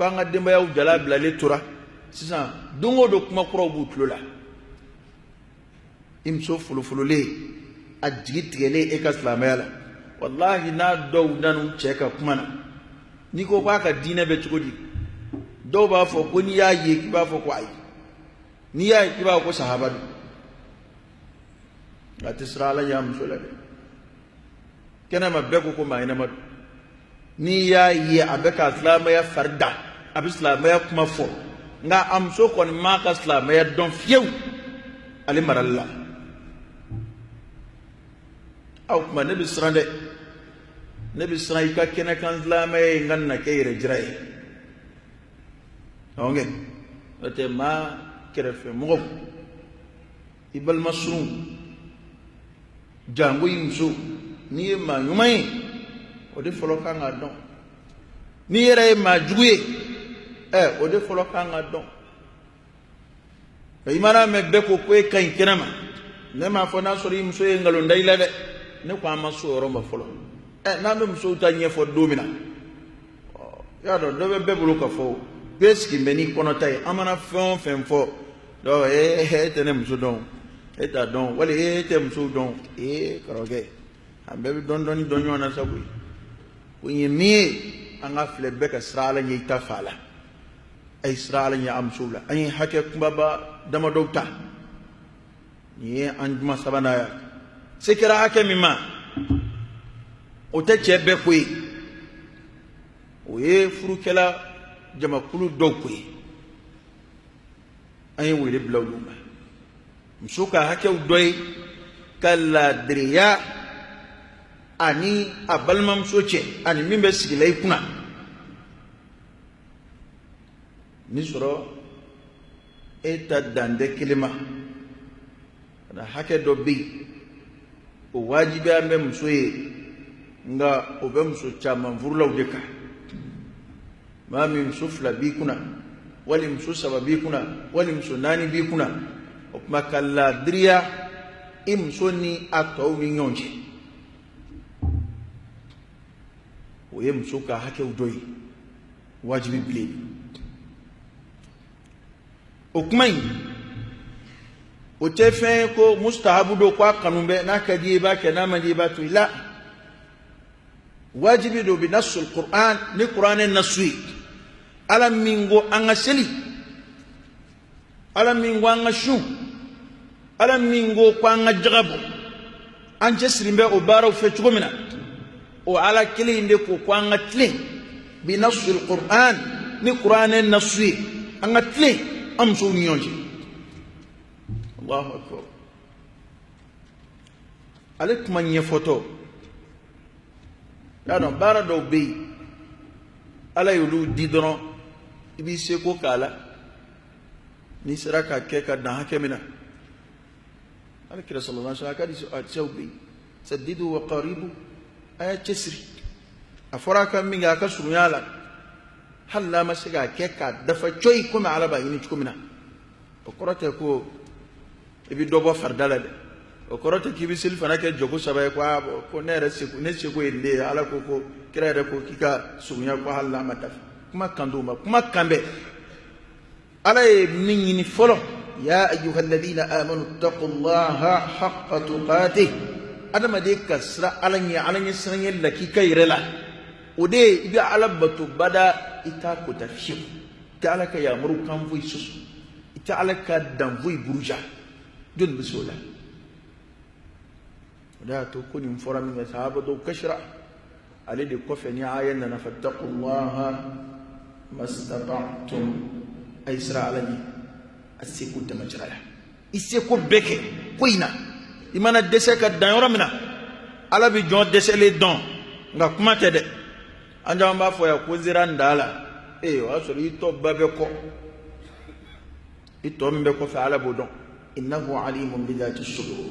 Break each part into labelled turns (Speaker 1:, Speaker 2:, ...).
Speaker 1: F'an ka denbayaw jala bilalen tora sisan, don o don kuma kuraw b'u tulo la. I muso folofololen, a jigi tigɛlen e ka silamɛya la, walahi n'a dɔw nan'u cɛ ka kuma na, n'i ko k'a ka diinɛ bɛ cogo di, dɔw b'a fɔ ko n'i y'a ye k'i b'a fɔ ko ayi, n'i y'a ye k'i b'a fɔ ko sahaba don. Nka a tɛ siran Ala ɲɛ a muso la dɛ. Kɛnɛma bɛɛ ko ko maa ɲɛnama don. N'i y'a ye a bɛ ka silamɛya fari da, a bɛ silamɛya kuma fɔ, nka a muso kɔni m'a ka silamɛya dɔn fiyewu ale marali la. Aw kuma ne bɛ siran dɛ, ne bɛ siran i ka kɛnɛkan silamɛya in kana kɛ yɛrɛ jira ye. Ɔn kɛ n'o tɛ maa kɛrɛfɛ mɔgɔw, i balima surun, janko i muso, n'i ye maa ɲuman ye, o de fɔlɔ kan k'a dɔn. N'i yɛrɛ ye maa jugu ye, ɛ o de fɔlɔ kan k'a dɔn. I mana mɛn bɛɛ ko ko e ka ɲi kɛnɛ ma, ne m'a fɔ n'a sɔrɔ i muso ye nkalon da i la dɛ, ne ko an ma s'o yɔrɔ ma fɔlɔ. Ɛ n'an bɛ musow ta ɲɛfɔ don min na, i y'a dɔn dɔ bɛ bɛɛ bolo ka fɔ, bɛɛ sigi bɛ n'i kɔnɔta ye. An mana fɛn o fɛn fɔ, dɔw ee e tɛ ne muso dɔn, e t'a dɔn, wali e tɛ musow dɔn. Ee kɔrɔkɛ, an bɛɛ bɛ dɔɔni dɔɔni dɔn ɲɔgɔn na sa koyi. O ye min ye, an ka filɛ bɛɛ ka siran Ala ɲɛ i ta fa la. A ye siran Ala ɲɛ a musow la. An ye hakɛ kunbaba damadɔw ta, nin ye an juma sabanan ye. Se kɛra hakɛ min ma, o tɛ cɛ bɛɛ ko ye, o ye furukɛla jamakulu dɔw ko ye. An ye wele bila olu ma, muso ka hakɛw dɔ ye ka laadiriya ani a balimamuso cɛ, ani min bɛ sigila i kunna ni sɔrɔ e ta dan tɛ kelen ma. Ka hakɛ dɔ bɛ yen, o wajibiya bɛ muso ye, nka o bɛ muso caman furulaw de kan. Maa min muso fila b'i kunna, wali muso saba b'i kunna, wali muso naani b'i kunna, o tuma ka laadiriya i muso ni a tɔw ni ɲɔgɔn cɛ, o ye muso ka hakɛw dɔ ye, wajibi bilen. O kuma in, o tɛ fɛn ye ko mustahabu don, ko a kanu bɛ, n'a ka di i ye i b'a kɛ, n'a man di i b'a to i la. Wajibi don bi nasul Qur'an, ni Qur'anɛ nasu ye. Ala min ko an ka seli, Ala min ko an ka sun, Ala min ko ko an ka jaga bɔ, an cɛsirilen bɛ o baaraw fɛ cogo min na, o Ala kelen in de ko ko an ka tilen bi nasul Qur'an, ni Qur'anɛ nasu ye, an ka tilen an musow ni ɲɔgɔn cɛ. Allahu akbar. Ale kuma ɲɛfɔtɔ, y'a dɔn baara dɔw bɛ yen, Ala y'olu di dɔrɔn, i b'i seko k'a la, n'i sera k'a kɛ ka dan hakɛ min na. Ala kira sallallahu alaihi wasallam a ka hadisaw bɛ yen, saddidu wa qaribu, a y'a cɛsiri. A fɔra a ka min kɛ, a ka surunya la, hali n'a ma se k'a kɛ k'a dafa coyi komi Ala b'a ɲini cogo min na. O kɔrɔ tɛ ko i bɛ dɔ bɔ farida la dɛ, o kɔrɔ tɛ k'i bɛ seli fana kɛ jɔko saba ye, ko aa ko ne yɛrɛ seko, ne seko ye nin de ye. Ala ko ko kira yɛrɛ ko k'i ka surunya, ko hali n'a ma dafa. Kuma kan t'o ma, kuma kan bɛ Ala ye min ɲini fɔlɔ, ya ayyuhalladhina amanu taqullaha haqqa tuqatih, adamaden ka siran Ala ɲɛ, Ala ɲɛ siranɲɛ lakika yɛrɛ la, o de ye i bɛ Ala bato bada, i t'a kota fiyewu, i tɛ Ala ka yamaru kan foyi sɔsɔ, i tɛ Ala ka dan foyi buruja. Jɔnni bɛ se o la? O de y'a to ko nin fɔra min kɛ, sahaba dɔw kasira ale de kɔfɛ ni aya nana, fattaqullaha mastata'tum, a ye siran Ala ɲɛ a seko damajira la. I seko bɛɛ kɛ ko in na, i mana dɛsɛ ka dan yɔrɔ min na, Ala bɛ jɔn dɛsɛlen dɔn. Nka kuma tɛ dɛ, an caman b'a fɔ yan ko n sera n dan la. Ee, o y'a sɔrɔ i tɔ ba bɛ kɔ, i tɔ min bɛ kɔfɛ, Ala b'o dɔn. Innahu alimun bi dhati sudur.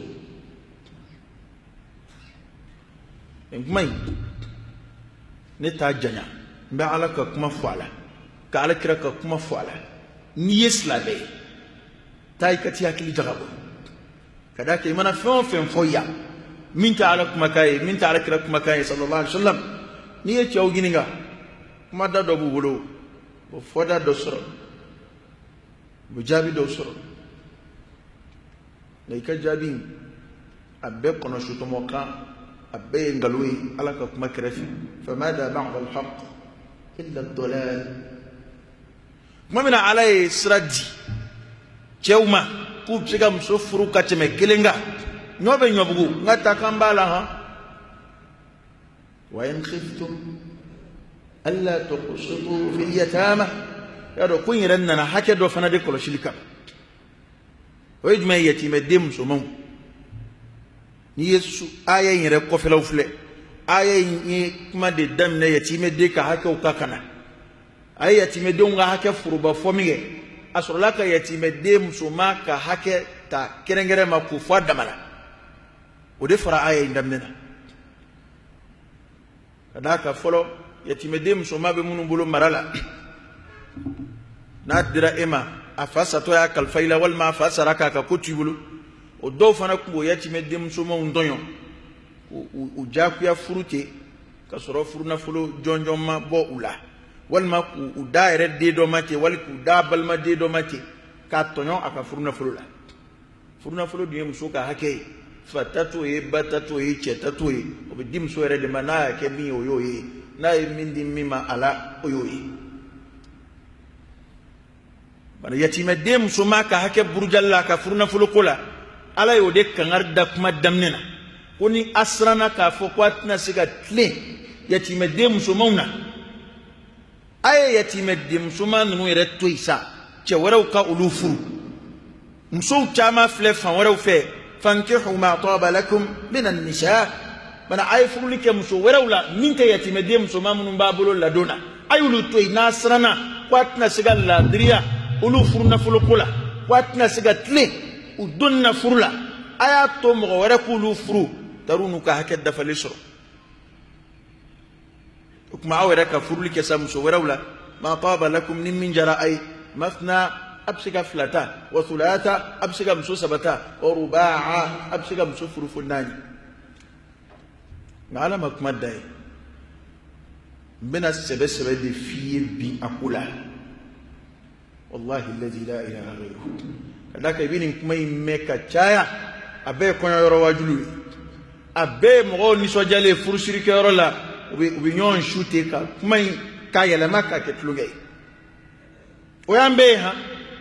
Speaker 1: Nin kuma in, ne t'a janya, n bɛ Ala ka kuma fɔ a la, ka Ala kira ka kuma fɔ a la. N'i ye silamɛ ye, taa i ka t'i hakili jagabɔ, ka d'a kan i mana fɛn o fɛn fɔ yan min tɛ Ala kumakan ye, min tɛ Ala kira kumakan ye sallallahu alaihi wa sallam, n'i ye cɛw ɲininka, kuma da dɔ b'u bolo. O fɔda dɔ sɔrɔ, u bɛ jaabi dɔw sɔrɔ, nka i ka jaabi in a bɛɛ kɔnɔsutɔmɔ kan, a bɛɛ ye nkalon ye Ala ka kuma kɛrɛfɛ. Famada ba'da al-haqq illa ad-dalal. Tuma min na Ala ye sira di cɛw ma k'u bɛ se ka muso furu ka tɛmɛ kelen kan, ɲɔ bɛ ɲɔbugu, n ka ta kan b'a la han. Wa in khiftum alla tuqsitu fil yatama, y'a dɔn ko n yɛrɛ nana hakɛ dɔ fana de kɔlɔsili kama. O ye jumɛn ye? Yatimɛden musomanw. N'i ye aya in yɛrɛ kɔfɛlaw filɛ, aya in ye kuma de daminɛ yatimɛden ka hakɛw kan ka na. A ye yatimɛdenw ka hakɛ foroba fɔ min kɛ, a sɔrɔla ka yatimɛden musoman ka hakɛ ta kɛrɛnkɛrɛn ma k'o fɔ a dama na. O de fɔra aya in daminɛ na, ka d'a kan fɔlɔ yatimɛden musoman bɛ minnu bolo mara la, n'a dira e ma, a fa satɔ y'a kalifa i la, walima a fa sara k'a ka ko to i bolo, o dɔw fana tun b'o yatimɛden musomanw tɔɲɔ k'u diyagoya furu ten, ka sɔrɔ furunafolo jɔnjɔn ma bɔ u la, walima k'u d'a yɛrɛ den dɔ ma ten, wali k'u d'a balima den dɔ ma ten, k'a tɔɲɔ a ka furunafolo la. Furunafolo dun ye muso ka hakɛ ye, fa ta t'o ye, ba ta t'o ye, cɛ ta t'o ye, o bɛ di muso yɛrɛ de ma. N'a y'a kɛ min ye, o y'o ye, n'a ye min di min ma a la, o y'o ye. Bari yatimɛden musoman ka hakɛ burujali la a ka furunafolo ko la, Ala y'o de kangari da kuma daminɛ na, ko ni a siranna k'a fɔ ko a tɛna se ka tilen yatimɛden musomanw na, a ye yatimɛden musoman ninnu yɛrɛ to yen sa, cɛ wɛrɛw ka olu furu. Musow caman filɛ fan wɛrɛw fɛ. Fankihu ma taba lakum minan nisa, bana a ye furuli kɛ muso wɛrɛw la min tɛ yatimɛden musoman minnu b'a bolo ladon na, a y'olu to yen. N'a siranna ko a tɛna se ka laadiriya olu furu nafolo ko la, ko a tɛna se ka tilen u donni na furu la, a y'a to mɔgɔ wɛrɛ k'olu furu, tari n'u ka hakɛ dafalen sɔrɔ. O tuma aw yɛrɛ ka furuli kɛ sa muso wɛrɛw la. Ma taba lakum, ni min jara a ye, masna, a bɛ se ka fila ta, wa thulatha, a bɛ se ka muso saba ta, wa rubaa, a bɛ se ka muso furu fo naani. Nka Ala ma kuma da ye. N bɛna sɛbɛ sɛbɛ de f'i ye bi a ko la, wallahi alladhi la ilaha ghayruhu. Ka d'a kan i bɛ nin kuma in mɛn ka caya, a bɛɛ ye kɔɲɔyɔrɔ waajulu ye, a bɛɛ ye mɔgɔw nisɔndiyalen furusirikɛyɔrɔ la, u bɛ ɲɔgɔn su ten ka kuma in k'a yɛlɛma k'a kɛ tulonkɛ ye. O y'an bɛɛ ye han,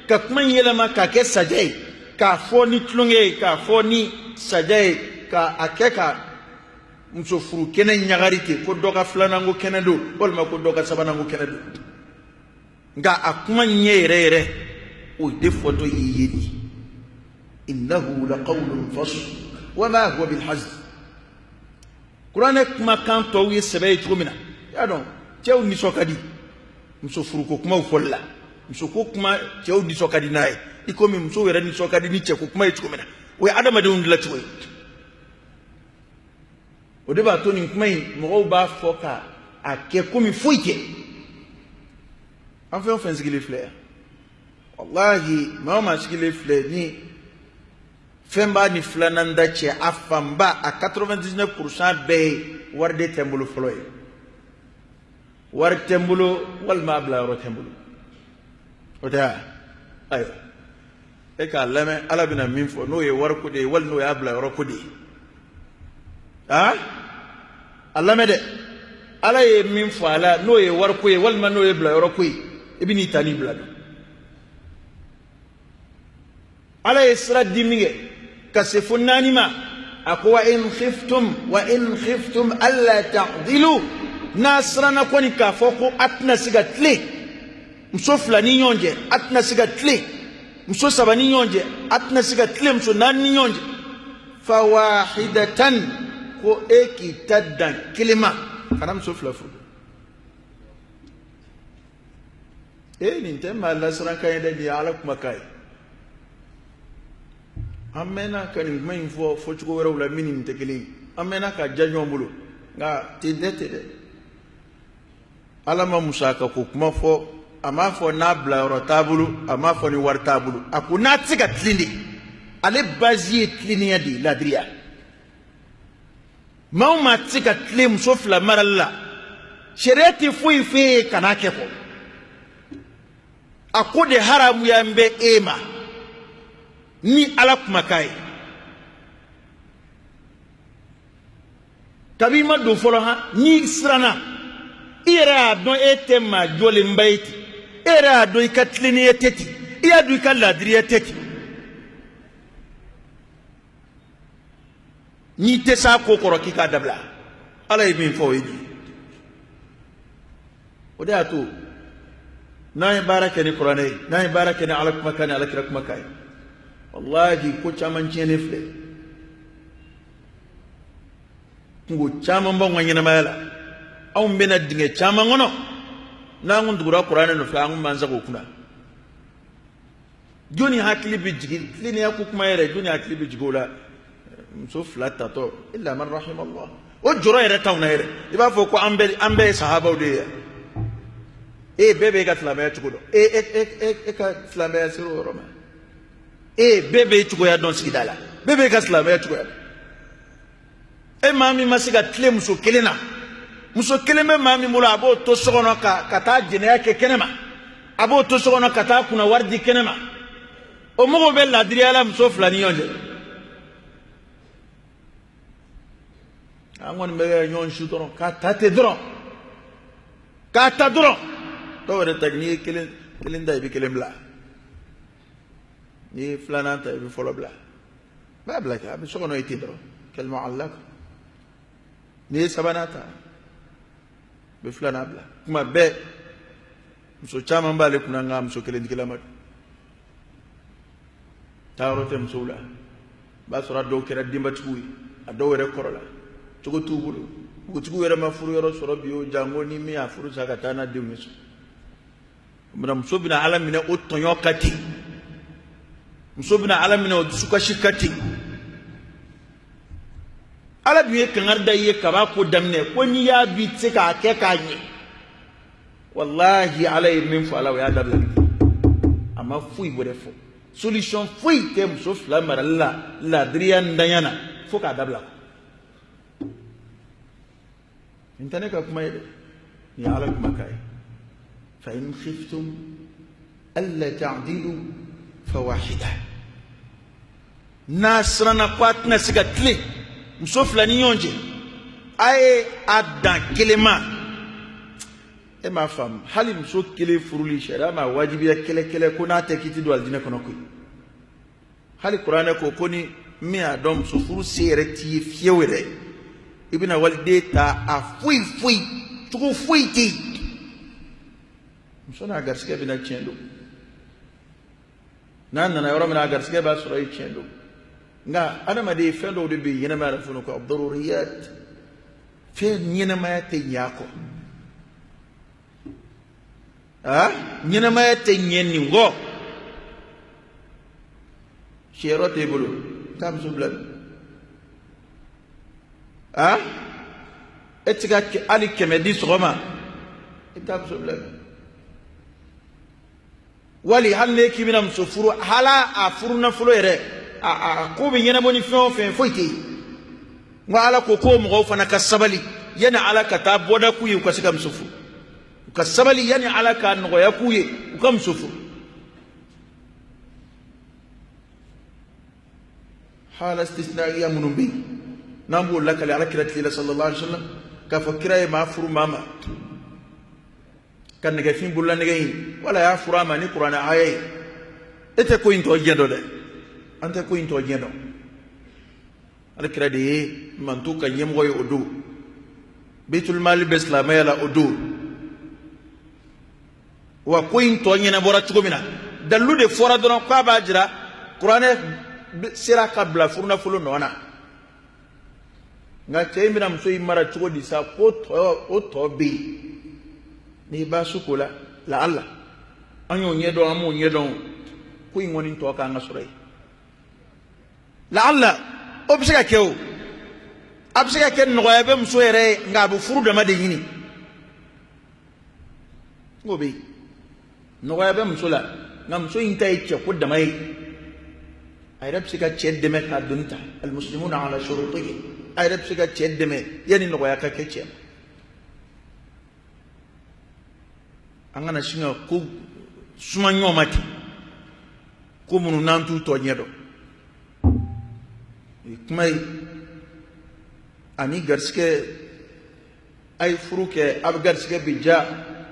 Speaker 1: ka kuma in yɛlɛma k'a kɛ sajɛ ye, k'a fɔ ni tulonkɛ ye, k'a fɔ ni sajɛ ye, k'a kɛ ka muso furu kɛnɛ ɲagari ten, ko dɔ ka filananko kɛnɛ don, walima ko dɔ ka sabananko kɛnɛ don. Nka a kuma ɲɛ yɛrɛ yɛrɛ, o de fɔtɔ y'i ye de. Innahu laqawlun fasl wa ma huwa bilhazl. Kuranɛ kumakan tɔw ye sɛbɛ ye cogo min na, i y'a dɔn cɛw nisɔn ka di muso furuko kumaw fɔli la. Musoko kuma, cɛw nisɔn ka di n'a ye, i komi musow yɛrɛ nisɔn ka di ni cɛko kuma ye cogo min na. O ye adamadenw dilancogo ye. O de b'a to nin kuma in, mɔgɔw b'a fɔ ka a kɛ komi foyi tɛ. An fɛn o fɛn sigilen filɛ yan, walahi, maa o maa sigilen filɛ ni fɛn b'a ni filanan da cɛ, a fanba, a 99% bɛɛ ye wari de tɛ n bolo fɔlɔ ye. Wari tɛ n bolo, walima a bila yɔrɔ tɛ n bolo. O tɛ wa? Ayiwa, e k'a lamɛn, Ala bɛna min fɔ, n'o ye wariko de ye, wali n'o y'a bila yɔrɔ ko de ye. Aa, a lamɛn dɛ, Ala ye min fɔ a la, n'o ye wariko ye, walima n'o ye bila yɔrɔ ko ye, i bɛ n'i ta n'i bila don. Ala ye sira di min kɛ ka se fo naani ma, a ko: wa in khiftum, wa in khiftum alla ta'dilu, n'a siranna kɔni k'a fɔ ko a tɛna se ka tilen muso fila ni ɲɔgɔn cɛ, a tɛna se ka tilen muso saba ni ɲɔgɔn cɛ, a tɛna se ka tilen muso naani ni ɲɔgɔn cɛ, fawahidatan, ko e k'i ta dan kelen ma, kana muso fila furu. E, nin tɛ maa lasirankan ye dɛ, nin ye Ala kumakan ye. An mɛnna ka nin kuma in fɔ fɔcogo wɛrɛw la min ni nin tɛ kelen ye, an mɛnna ka ja ɲɔgɔn bolo, nka ten tɛ ten dɛ. Ala ma musaka ko kuma fɔ, a m'a fɔ n'a bilayɔrɔ t'a bolo, a m'a fɔ ni wari t'a bolo, a ko n'a tɛ se ka tilen de. Ale base ye tilennenya de ye, ladiriya. Maa o maa tɛ se ka tilen muso fila marali la, sariya tɛ foyi f'e ye kan'a kɛ kɔ. A ko de haramuya bɛ e ma ni Ala kumakan ye. Kabi i ma don fɔlɔ han, n'i siranna, i yɛrɛ y'a dɔn e tɛ maa jɔlenba ye ten, e yɛrɛ y'a dɔn i ka tilennenya tɛ ten, i y'a dɔn i ka laadiriya tɛ ten, n'i tɛ s'a ko kɔrɔ k'i k'a dabila. Ala ye min fɔ o ye nin ye. O de y'a to n'an ye baara kɛ ni kuranɛ ye, n'an ye baara kɛ ni Ala kumakan ni Ala kira kumakan ye, walahi ko caman tiɲɛnen filɛ, kunko caman b'anw ka ɲɛnamaya la, anw bɛna dingɛ caman kɔnɔ n'an kun tugura kuranɛ nɔfɛ, an kun b'an sago kunna. Jɔnni hakili bɛ jigin tilennenya ko kuma yɛrɛ, jɔnni hakili bɛ jigin o la? Muso fila tatɔ, illa man rahimallah, o jɔrɔ yɛrɛ t'anw na yɛrɛ. I b'a fɔ ko an bɛɛ, an bɛɛ ye sahabaw de ye. E bɛɛ b'e ka silamɛya cogo dɔn, e e e e ka silamɛya sera o yɔrɔ ma. E bɛɛ b'e cogoya dɔn sigida la, bɛɛ b'e ka silamɛya cogoya dɔn. E maa min ma se ka tilen muso kelen na, muso kelen bɛ maa min bolo, a b'o to so kɔnɔ ka taa jɛnɛya kɛ kɛnɛ ma, a b'o to so kɔnɔ ka taa kunna wari di kɛnɛ ma, o mɔgɔw bɛ laadiriya la muso fila ni ɲɔgɔn cɛ. An kɔni bɛ ɲɔgɔn su dɔrɔn k'a ta ten dɔrɔn, k'a ta dɔrɔn. Dɔw yɛrɛ ta, n'i ye kelen kelen ta, i bɛ kelen bila, n'i ye filanan ta, i bɛ fɔlɔ bila. B'a bila kɛ a bɛ so kɔnɔ i ten dɔrɔn kal-mu'allaq. N'i ye sabanan ta, i bɛ filanan bila. Kuma bɛɛ muso caman b'ale kunna, nka muso kelentigilama don, taayɔrɔ tɛ musow la. I b'a sɔrɔ a dɔw kɛra denbatigiw ye, a dɔw yɛrɛ kɔrɔla, cogo t'u bolo. Npogotigiw yɛrɛ ma furu yɔrɔ sɔrɔ bi o, janko ni min y'a furu sa ka taa n'a denw ye so. Muso bɛna Ala minɛ o tɔɲɔ ka ten, muso bɛna Ala minɛ o dusukasi ka ten. Ala dun ye kangari da i ye kab'a ko daminɛ ko n'i y'a dɔn i tɛ se k'a kɛ k'a ɲɛ, walahi Ala ye min fɔ a la, o y'a dabila. A ma foyi wɛrɛ fɔ, solution foyi tɛ muso fila marali la laadiriya ntanya na fo k'a dabila. Nin tɛ ne ka kuma ye dɛ, nin ye Ala kumakan ye. Fa in khiftum alla ta'dilu fawahida. N'a siranna ko a tɛna se ka tilen muso fila ni ɲɔgɔn cɛ, a ye a dan kelen ma. E m'a faamu, hali muso kelen furuli, sariya ma wajibiya kɛlɛ kɛlɛ ko n'a tɛ k'i ti don alijinɛ kɔnɔ koyi. Hali kuranɛ ko ko ni min y'a dɔn muso furu se yɛrɛ t'i ye fiyewu yɛrɛ, i bɛna waliden ta, a foyi foyi cogo foyi tɛ yen, muso n'a garisɛgɛ bɛna tiɲɛ don. N'a nana yɔrɔ min na, a garisɛgɛ b'a sɔrɔ yen, tiɲɛ don. Nka adamaden, fɛn dɔw de bɛ yen ɲɛnamaya la, fɔlɔ ko daruriyat, fɛn ɲɛnamaya tɛ ɲɛ a kɔ, aa ɲɛnamaya tɛ ɲɛ nin kɔ. Siyɔrɔ t'e bolo, taa muso bila bi. Aa e tɛ ka hali 100 di sɔgɔma, i bɛ taa muso bila bi. Wali hali n'e k'i bɛna muso furu, hali a furu nafolo yɛrɛ, a ko bɛ ɲɛnabɔ ni fɛn o fɛn, foyi tɛ yen. Nka Ala ko k'o mɔgɔw fana ka sabali yanni Ala ka taa bɔda k'u ye u ka se ka muso furu. U ka sabali yanni Ala ka nɔgɔya k'u ye u ka muso furu. Hala istisnaiya minnu bɛ yen, n'an b'o lakale Ala kira tile la sallallahu alaihi wa sallam, k'a fɔ kira ye maa furu maa ma ka nɛgɛfin bololanɛgɛ in, wala y'a furu a ma ni kuranɛ aya ye. E tɛ ko in tɔ diɲɛ dɔn dɛ, an tɛ ko in tɔ diɲɛ dɔn. Ala kira de ye mantu ka ɲɛmɔgɔ ye o don, betulmali bɛ silamɛya la o don. Wa ko in tɔ ɲɛnabɔra cogo min na, dalilu de fɔra dɔrɔn k'a b'a jira kuranɛ sera ka bila furunafolo nɔ na. Nka cɛ in bɛna muso in mara cogo di sa? Ko tɔ o tɔ bɛ yen, n'i b'a su ko la la ala an y'o ɲɛdɔn, an m'o ɲɛdɔn, ko in kɔni tɔ k'an ka sɔrɔ yen. Laala o bɛ se ka kɛ, o a bɛ se ka kɛ nɔgɔya bɛ muso yɛrɛ ye, nka a bɛ furu dama de ɲini. N k'o bɛ yen, nɔgɔya bɛ muso la, nka muso in ta ye cɛ ko dama ye. A yɛrɛ bɛ se ka cɛ dɛmɛ k'a doni ta, alimuslimuna ala shurutihim, a yɛrɛ bɛ se ka cɛ dɛmɛ yanni nɔgɔya ka kɛ cɛ ma. An kana sin ka ko suma ɲɔgɔn ma ten ko minnu n'an t'u tɔ ɲɛ dɔn o ye kuma ye ani garisigɛ a ye furu kɛ a bɛ garisigɛ bɛ diya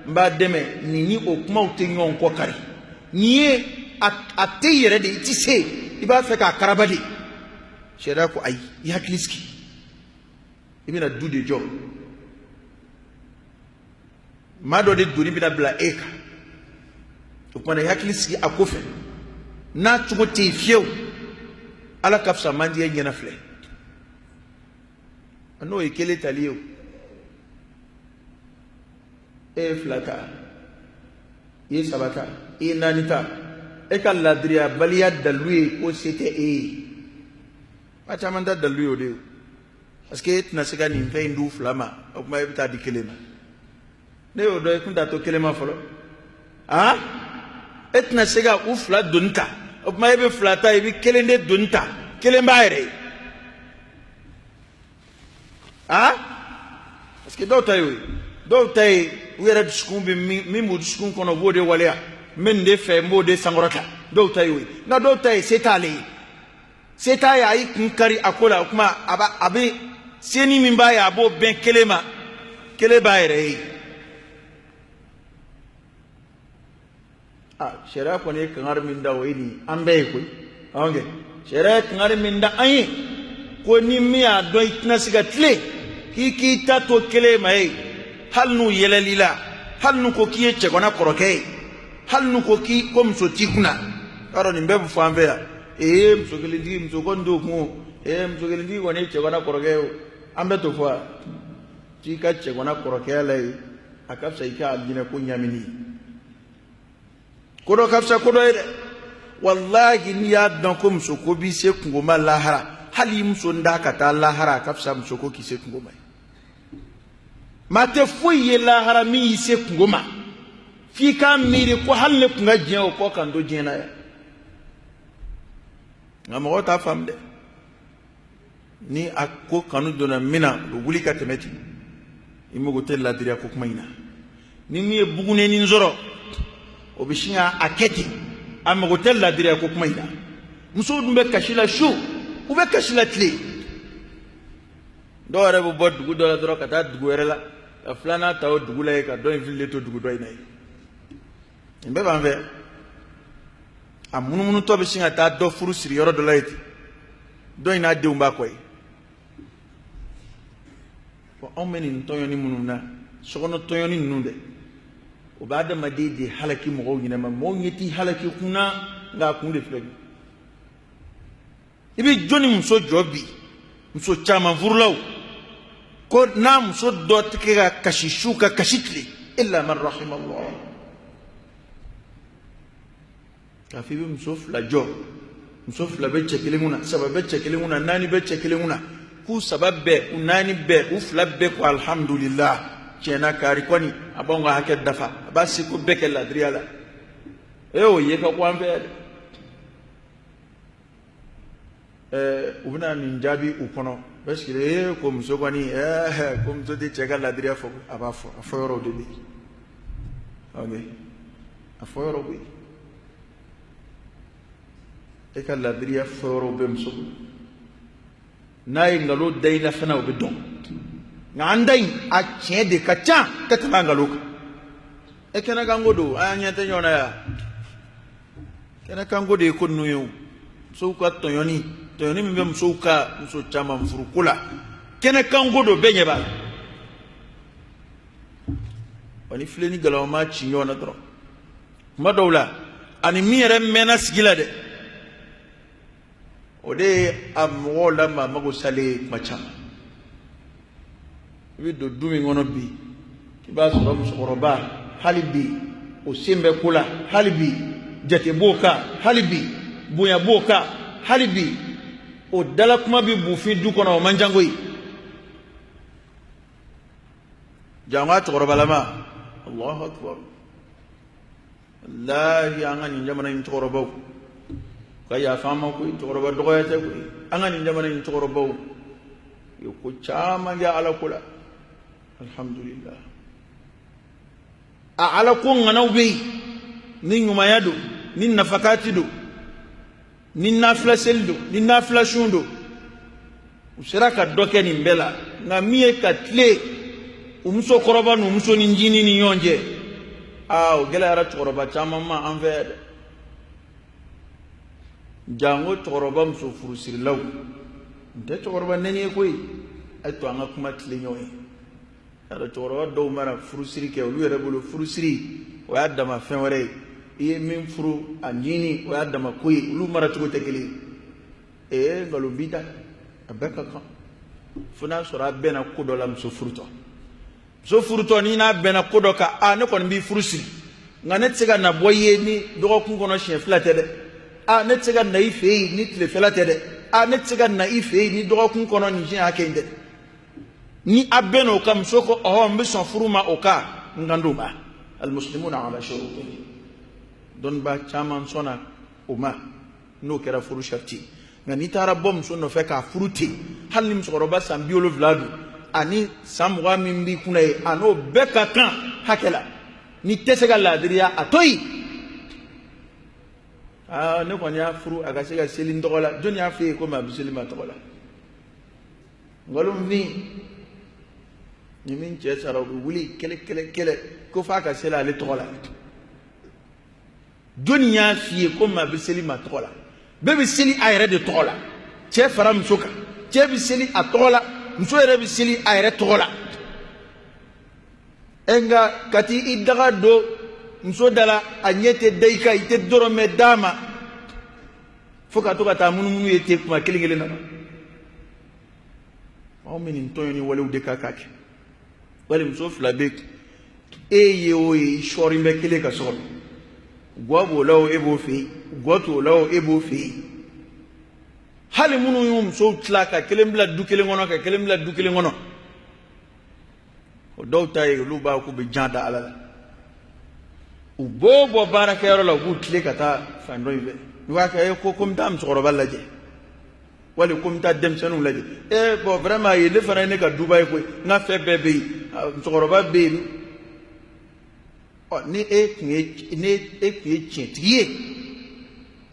Speaker 1: n b'a dɛmɛ nin ni o kumaw tɛ ɲɔgɔn kɔ kari nin ye a tɛ yɛrɛ de i ti se i b'a fɛ k'a karaba de sariya ko ayi i hakili sigi i bɛna du de jɔ maa dɔ de doni bɛna bila e kan o tuma na i hakili sigi a ko fɛ n'a cogo tɛ yen fiyewu ala ka fisa man di e ɲɛna filɛ n'o ye kelen tali ye o e ye fila ta i ye saba ta i ye naani ta e ka ladiriyabaliya dalilu ye ko se tɛ e ye maa caman ta dalilu ye o de ye parce que e tɛna se ka nin fɛn in d'u fila ma o tuma e bɛ taa di kelen ma ne y'o dɔn i kun t'a to kelen ma fɔlɔ aa e tɛna se ka u fila doni ta o tuma e bɛ fila ta i bɛ kelen de doni ta kelen b'a yɛrɛ ye aa parce que dɔw ta ye o ye dɔw ta ye u yɛrɛ dusukun bɛ min min b'u dusukun kɔnɔ u b'o de waleya n bɛ nin de fɛ n b'o de sankɔrɔta dɔw ta ye o ye nka dɔw ta ye se t'ale ye se t'a ye a y'i kun kari a ko la o tuma a b'a a bɛ seni min b'a ye a b'o bɛn kelen ma kelen b'a yɛrɛ ye a sariya kɔni ye kangari min da o ye nin an bɛɛ ye koyi awɔ kɛ sariya ye kangari min da an ye ko ni min y'a dɔn i tɛna se ka tilen k'i k'i ta to kelen ma ye hali n'u yɛlɛl'i la hali n'u ko k'i ye cɛgana kɔrɔkɛ ye hali n'u ko k'i ko muso t'i kunna y'a dɔn nin bɛɛ bɛ fɔ an fɛ yan ee muso kelentigi muso kɔni t'o kun o ee muso kelentigi kɔni ye cɛgana kɔrɔkɛ ye o an bɛɛ t'o fɔ wa t'i ka cɛgana kɔrɔkɛya la yen a ka fisa i ka alijinɛ ko ɲamini ko dɔ ka fisa ko dɔ ye dɛ walahi n'i y'a dɔn ko muso ko b'i se kunko ma lahara hali i muso da ka taa lahara a ka fisa muso ko k'i se kunko ma ye maa tɛ foyi ye lahara min y'i se kunko ma f'i k'a miiri ko hali ne tun ka diɲɛ o kɔ ka n to diɲɛ na yan nka mɔgɔw t'a faamu dɛ ni a ko kanu donna min na o bɛ wuli ka tɛmɛ ten i mago tɛ ladiriya ko kuma in na ni min ye bugunennin sɔrɔ o bɛ sin ka a kɛ ten a mago tɛ ladiriya ko kuma in na musow dun bɛ kasi la su u bɛ kasi la tile dɔw yɛrɛ bɛ bɔ dugu dɔ la dɔrɔn ka taa dugu wɛrɛ la ka filanan ta o dugu la yen ka dɔ in fililen to dugu dɔ in na yen nin bɛɛ b'an fɛ a munumunutɔ bɛ sin ka taa dɔ furu siri yɔrɔ dɔ la yen ten dɔ in n'a denw b'a kɔ yen bon anw bɛ nin tɔɲɔni minnu na sokɔnɔ tɔɲɔni ninnu dɛ o bɛ adamaden de halaki mɔgɔw ɲɛnama mɔgɔw ɲɛ t'i halaki kun na nka a kun de filɛ nin i bɛ jɔnni muso jɔ bi muso caman furulaw ko n'a muso dɔ tɛ kɛ ka kasi su ka kasi tile illa man rahimallah k'a fɔ i bɛ muso fila jɔ muso fila bɛ cɛ kelen kunna saba bɛ cɛ kelen kunna naani bɛ cɛ kelen kunna k'u saba bɛɛ u naani bɛɛ u fila bɛɛ ko alihamudulila tiɲɛna kaari kɔni a b'anw ka hakɛ dafa a b'a seko bɛɛ kɛ ladiriya la e y'o ye ka ko an fɛ yan dɛ ɛɛ u bɛna nin jaabi u kɔnɔ parce que ee ko muso kɔni ɛɛ ko muso tɛ cɛ ka ladiriya fɔ a b'a fɔ a fɔ yɔrɔw de bɛ yen ok a fɔ yɔrɔw bɛ yen e ka ladiriya fɔ yɔrɔw bɛ muso bolo n'a ye nkalon da i la fana o bɛ dɔn nka an da in a tiɲɛ de ka ca ka tɛmɛ a nkalon kan e kɛnɛkanko don an ɲɛ tɛ ɲɔgɔn na yan kɛnɛkanko de ye ko ninnu ye o musow ka tɔɲɔni tɔɲɔni min bɛ musow ka muso caman furuko la kɛnɛkanko don bɛɛ ɲɛ b'a la wa ni filen ni galama ma ci ɲɔgɔn na dɔrɔn kuma dɔw la ani min yɛrɛ mɛnna sigi la dɛ o de ye a mɔgɔw la maa mago salen ye kuma caman i bɛ don du min kɔnɔ bi i b'a sɔrɔ musokɔrɔba hali bi o sen bɛ ko la hali bi jate b'o kan hali bi bonya b'o kan hali bi o dala kuma bɛ bufin du kɔnɔ o man ca koyi janko a cɛkɔrɔbalama Allahu akbar walahi an ka nin jamana in cɛkɔrɔbaw ka yafa an ma koyi cɛkɔrɔba dɔgɔya tɛ koyi an ka nin jamana in cɛkɔrɔbaw ye ko caman kɛ ala ko la alhamdulillah a ala ko ŋanaw bɛ yen Ni ɲumanya don, ni nafakati don, ni nafila seli don, ni nafila sun don, u sera ka dɔ kɛ nin bɛɛ la. Nka min ye ka tilen u musokɔrɔba n'u musonin ncinin ni ɲɔgɔn cɛ, aa, o gɛlɛyara cɛkɔrɔba caman ma an fɛ yan dɛ. Janko cɛkɔrɔba muso furusirilaw. N tɛ cɛkɔrɔba nɛni ye koyi, a ye to an ka kuma tilen ɲɔgɔn ye. Y'a cɛkɔrɔba dɔw mana furusiri kɛ, olu yɛrɛ bolo furusiri o y'a dama fɛn wɛrɛ ye. I ye min furu a ɲini, o y'a dama ko ye. Olu maracogo tɛ kelen ye. Ee, nkalon b'i da, a bɛɛ ka kan, fo n'a sɔrɔ a bɛnna ko dɔ la. Muso furutɔ, muso furutɔ, ni n'a bɛnna ko dɔ kan, a ne kɔni b'i furu siri, nka ne tɛ se ka na bɔ i ye ni dɔgɔkun kɔnɔ siɲɛ fila tɛ dɛ. A ne tɛ se ka na i fɛ yen ni tilefɛla tɛ dɛ. A ne tɛ se ka na i fɛ yen ni dɔgɔkun kɔnɔ nin siɲɛ hakɛ in tɛ. Ni a bɛnna o kan, muso ko ɔhɔ, n bɛ sɔn furu ma o kan, n kan d'o ma. Alimuslimuna ala shurutihim. Dɔnnibaa caman sɔnna o ma n'o kɛra furu sariti. Nka n'i taara bɔ muso nɔfɛ k'a furu ten, hali ni musokɔrɔba san 70 don, ani san 20 min b'i kunna ye, a n'o bɛɛ ka kan hakɛ la. N'i tɛ se ka laadiriya, a to yen. Aa, ne kɔni y'a furu a ka se ka seli n tɔgɔ la. Jɔnni y'a f'i ye ko maa bɛ seli maa tɔgɔ la? Nkalon fin. Ni min cɛ sara, u bɛ wuli kɛlɛ kɛlɛ kɛlɛ ko f'a ka seli ale tɔgɔ la. Jɔnni y'a f'i ye ko maa bɛ seli maa tɔgɔ la? Bɛɛ bɛ seli a yɛrɛ de tɔgɔ la, cɛ fara muso kan. Cɛ bɛ seli a tɔgɔ la, muso yɛrɛ bɛ seli a yɛrɛ tɔgɔ la. Ɛ, nka ka t'i daga don muso da la, a ɲɛ tɛ da i kan, i tɛ dɔrɔmɛ d'a ma, fo ka to ka taa munumunu ye ten kuma kelen kelen na. Anw bɛ nin tɔɲɔni walew de kan k'a kɛ. Wali muso fila bɛ e ye, o ye i sɔɔrin bɛ kelen ka so kɔnɔ. Gwa b'o la o, e b'o fɛ yen. Gwa t'o la o, e b'o fɛ yen. Hali minnu y'u musow tila ka kelen bila du kelen kɔnɔ, ka kelen bila du kelen kɔnɔ, o dɔw ta ye olu b'a k'u bɛ jan da Ala la. U b'o bɔ baarakɛyɔrɔ la, u b'u tilen ka taa fan dɔ in fɛ. N'u b'a kɛ ko n bɛ taa musokɔrɔba lajɛ, wali ko n bɛ taa denmisɛnninw lajɛ. Ee, bon, vraiment yen ne fana ye ne ka duba ye koyi, n ka fɛn bɛɛ bɛ yen, musokɔrɔba bɛ yen. Ɔ, ni e tun ye tiɲɛtigi ye,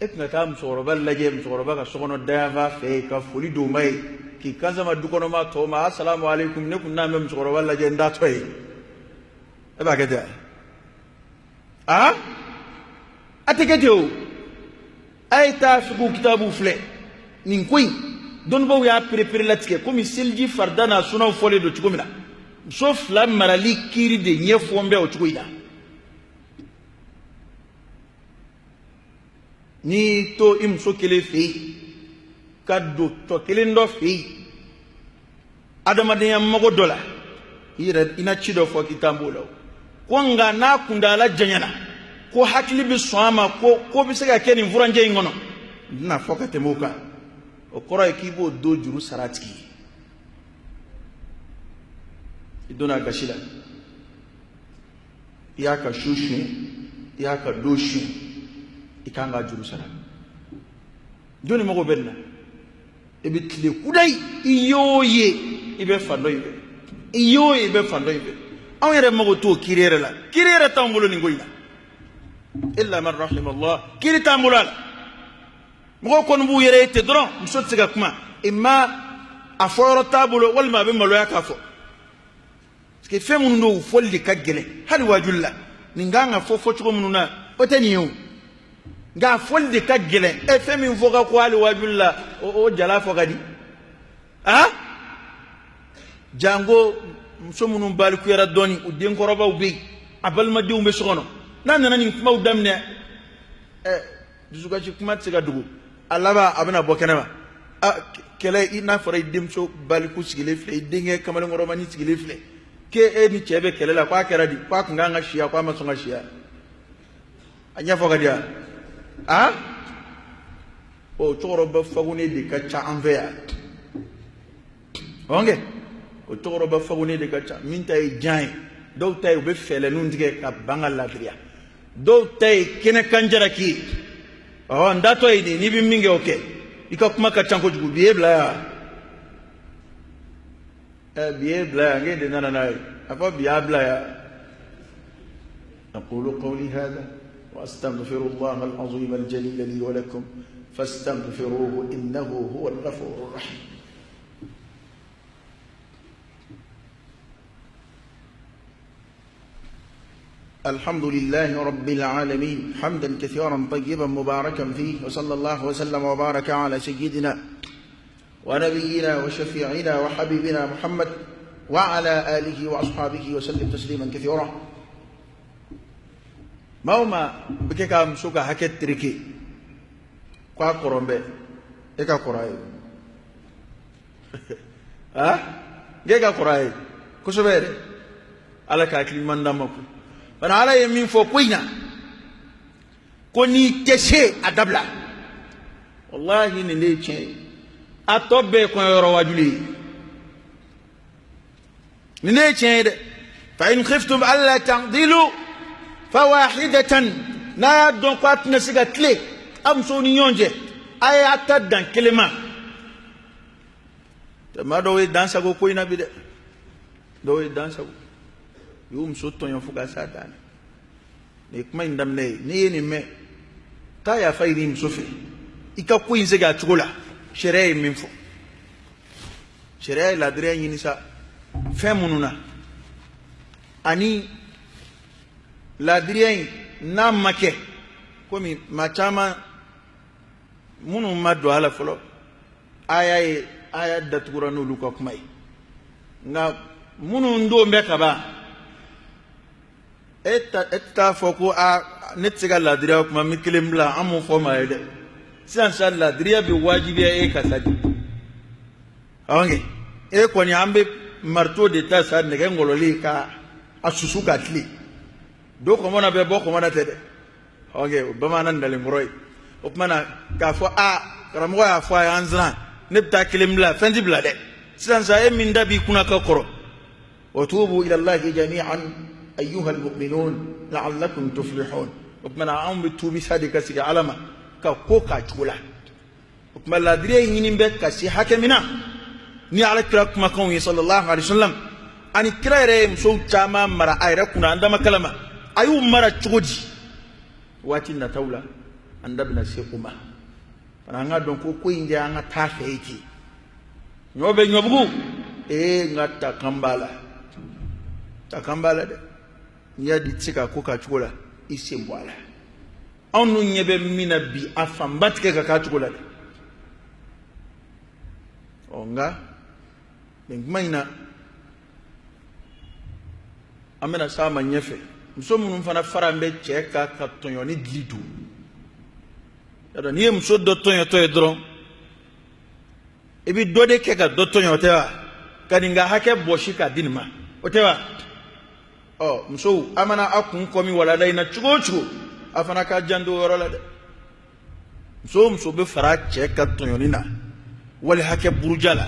Speaker 1: e tun ka taa musokɔrɔba lajɛ musokɔrɔba ka so kɔnɔ dayanfan fɛ yen, ka foli don ma ye, k'i kansama dukɔnɔma tɔw ma: asalamu aleykum, ne kun n'an bɛ musokɔrɔba lajɛ, n taatɔ ye. E b'a kɛ ten wa? A tɛ kɛ ten o. A ye taa fiqhu kitabu filɛ. Nin ko in, dɔnnibaw y'a perepere latigɛ komi seliji farida n'a sunaw fɔlen don cogo min na, muso fila marali kiiri de ɲɛfɔ bɛ o cogo in na. N'i to i muso kelen fɛ yen ka don tɔ kelen dɔ fɛ yen adamadenya mago dɔ la, i yɛrɛ i na ci dɔ fɔ k'i t'an b'o la o ko. Nka n'a kuntaala janyana, ko hakili bɛ sɔn a ma, ko ko bɛ se ka kɛ nin furancɛ in kɔnɔ, n tɛna fɔ ka tɛmɛ o kan. O kɔrɔ ye k'i b'o don juru sara a tigi ye. I donna a gasi la, i y'a ka su suɲɛ, i y'a ka don suɲɛ, i kan k'a juru sara. Jɔnni mago bɛ nin na? I bɛ tile kudayi, i y'o ye, i bɛ fan dɔ in fɛ, i y'o ye, i bɛ fan dɔ in fɛ. Anw yɛrɛ mago t'o kiiri yɛrɛ la. Kiiri yɛrɛ t'anw bolo nin ko in na, illa man rahimallah. Kiiri t'an bolo a la. Mɔgɔw kɔni b'u yɛrɛ ye ten dɔrɔn. Muso tɛ se ka kuma, imma a fɔyɔrɔ t'a bolo, walima a bɛ maloya k'a fɔ, parce que fɛn minnu don, u fɔli de ka gɛlɛn. Hali waajuli la, nin kan ka fɔ fɔcogo minnu na, o tɛ nin ye o, nka a fɔli de ka gɛlɛn. Ɛ, fɛn min fɔ ka ko hali waajuli la, o jala fɔ ka di. A janko muso minnu balikuyara dɔɔni, u denkɔrɔbaw bɛ yen, a balimadenw bɛ so kɔnɔ, n'a nana nin kumaw daminɛ, ɛ, dusukasi kuma tɛ se ka dogo. A laban a bɛna bɔ kɛnɛma. A kɛlɛ, i n'a fɔra i denmuso baliku sigilen filɛ, i denkɛ kamalenkɔrɔmani sigilen filɛ, k'e e ni cɛ bɛ kɛlɛ la, k'a kɛra di? K'a kun kan ka siya, k'a ma sɔn ka siya. A ɲɛfɔ ka di yan. A o cɛkɔrɔba fagunen de ka ca an fɛ yan. Ɔnkɛ, o cɛkɔrɔba fagunen de ka ca. Min ta ye jan ye, dɔw ta ye u bɛ fɛɛrɛninw tigɛ ka ban ka ladiriya, dɔw ta ye kɛnɛkan jalaki ye. Ɔhɔ, n datɔ ye nin, n'i bɛ min kɛ, o kɛ. I ka kuma ka ca kojugu. Bi ye bila yan, ɛ, bi ye bila yan, k'e de nana n'a ye. A fɔ bi y'a bila yan. أقول قولي هذا. وأستغفر الله العظيم الجليل لي ولكم فاستغفروه إنه هو الغفور الرحيم. الحمد لله رب العالمين حمدا كثيرا طيبا مباركا فيه، وصلى الله وسلم وبارك على سيدنا ونبينا وشفيعنا وحبيبنا محمد وعلى آله وأصحابه وسلم تسليما كثيرا. Maa o maa bɛ kɛ ka muso ka hakɛ tereke k'a kɔrɔ bɛ e ka kɔrɔ a ye, a e ka kɔrɔ a ye kosɛbɛ yɛrɛ. Ala ka hakili ɲuman d'an ma koyi. Bari Ala ye min fɔ ko in na, ko n'i tɛ se a dabila, walahi nin de ye tiɲɛ ye. A tɔ bɛɛ ye kɔɲɔyɔrɔ wajuli ye. Nin de ye tiɲɛ ye dɛ. Fa in khiftum alla ta'dilu fawahidatan, n'a y'a dɔn ko a tɛna se ka tilen a musow ni ɲɔgɔn cɛ, a y'a ta dan kelen ma. Maa dɔw ye dan sago ko in na bi dɛ. Dɔw ye dan sago, u y'u muso tɔɲɔ fo ka s'a dan na. Nin ye kuma in daminɛ ye. N'i ye nin mɛn, taa yafa ɲini muso fɛ, i ka ko in segin a cogo la. Sariya ye min fɔ, sariya ye laadiriya ɲini sa fɛn minnu na, ani laadiriya in n'a ma kɛ, komi maa caman minnu ma don a la fɔlɔ, aya ye aya datugura n'olu ka kuma ye. Nka minnu don bɛ ka ban, e ta e t'a fɔ ko a ne tɛ se ka laadiriya kuma, n bɛ kelen bila, an m'o fɔ maa ye dɛ. Sisan sa laadiriya bɛ wajibiya e ka sa de. Ɔnkɛ e kɔni, an bɛ marito de ta sa, nɛgɛ ŋɔlɔlen ka a susu ka tilen don kɔmɔ na bɛ bɔ kɔmɔ na tɛ dɛ. Ɔnkɛ o bamanan dalenkɔrɔ ye. O tuma na k'a fɔ a karamɔgɔ y'a fɔ a ye an siran, ne bɛ taa kelen bila, fɛn ti bila dɛ. Sisan sa e min da b'i kunna ka kɔrɔ, wa tubu ila Allahi jami'an ayyuha almu'minun la'allakum tuflihun. O tuma na anw bɛ tuubi sa de ka sigi Ala ma ka ko k'a cogo la. O tuma laadiriya in ɲini bɛ ka se hakɛ min na, ni Ala kira kumakanw ye sallallahu alaihi wasallam, ani kira yɛrɛ ye musow caman mara a yɛrɛ kunna, an dama kalama a y'u mara cogo di. Waati nataw la an da bɛna se o ma. Fana an ka dɔn ko ko in tɛ an ka taa fɛ ye ten. Ɲɔ bɛ ɲɔbugu, ee n ka takan b'a la, takan b'a la dɛ. N'i y'a di, i tɛ se k'a ko k'a cogo la, i sen bɔ a la. Anw dun ɲɛ bɛ min na bi, a fanba tigɛ ka k'a cogo la dɛ. Ɔ nka nin kuma in na, an bɛna s'a ma ɲɛfɛ. Muso minnu fana fara bɛ cɛ kan ka tɔɲɔni dili don, yadɔ n'i ye muso dɔ tɔɲɔtɔ ye dɔrɔn, i bɛ dɔ de kɛ ka dɔ tɔɲɔ tɛ wa? Ka nin ka hakɛ bɔsi k'a di nin ma, o tɛ wa? Ɔ musow, a mana a kun kɔmi walanda in na cogo o cogo, a fana k'a janto o yɔrɔ la dɛ. Muso o muso bɛ fara cɛ ka tɔɲɔni na wali hakɛ buruja la,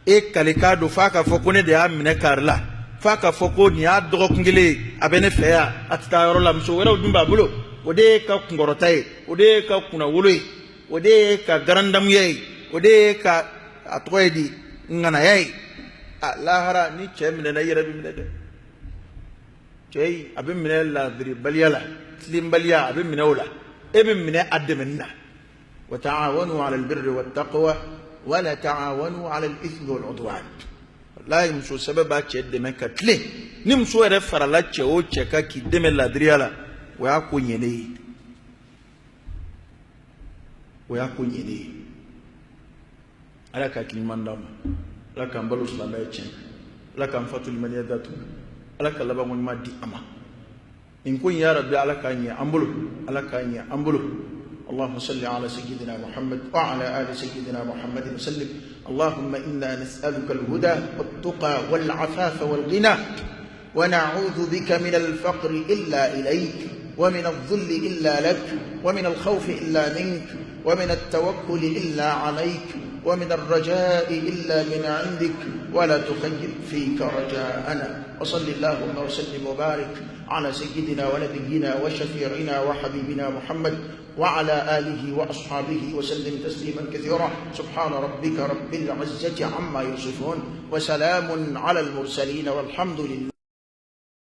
Speaker 1: e kale k'a don f'a ka fɔ ko ne de y'a minɛ kari la, f'a ka fɔ ko nin y'a dɔgɔkun kelen ye a bɛ ne fɛ yan, a tɛ taa yɔrɔ la, muso wɛrɛw dun b'a bolo, o de ye ka kunkɔrɔta ye, o de ye ka kunnawolo ye, o de ye ka garandamuya ye, o de ye ka a tɔgɔ ye di ŋanaya ye. A lahara ni cɛ minɛna, i yɛrɛ bɛ minɛ dɛ. Cɛ in a bɛ minɛ laadiribaliya la, tilenbaliya a bɛ minɛ o la, e bɛ minɛ a dɛmɛni na. Wa ta'awanu 'ala al-birri wat-taqwa wa la ta'awanu 'ala al-ithmi wal-'udwan. Walayi muso sɛbɛ b'a cɛ dɛmɛ ka tilen. Ni muso yɛrɛ farala cɛ o cɛ kan k'i dɛmɛ laadiriya la, o y'a ko ɲɛnen ye, o y'a ko ɲɛnen ye. Ala ka hakili ɲuman d'an ma, Ala k'an balo silamɛya tiɲɛ, Ala k'an fatu limaniya datugu, Ala ka labanko ɲuman di an ma. Nin ko in, ya Rabbi, Ala k'a ɲɛ an bolo, Ala k'a ɲɛ an bolo. اللهم صل على سيدنا محمد وعلى آل سيدنا محمد وسلم. اللهم إنا نسألك الهدى والتقى والعفاف والغنى، ونعوذ بك من الفقر إلا إليك، ومن الذل إلا لك، ومن الخوف إلا منك، ومن التوكل إلا عليك، ومن الرجاء إلا من عندك، ولا تخيب فيك رجاءنا. وصل اللهم وسلم وبارك على سيدنا ونبينا وشفيعنا وحبيبنا محمد وعلى آله وأصحابه وسلم تسليما كثيرا. سبحان ربك رب العزة عما يصفون، وسلام على المرسلين، والحمد لله.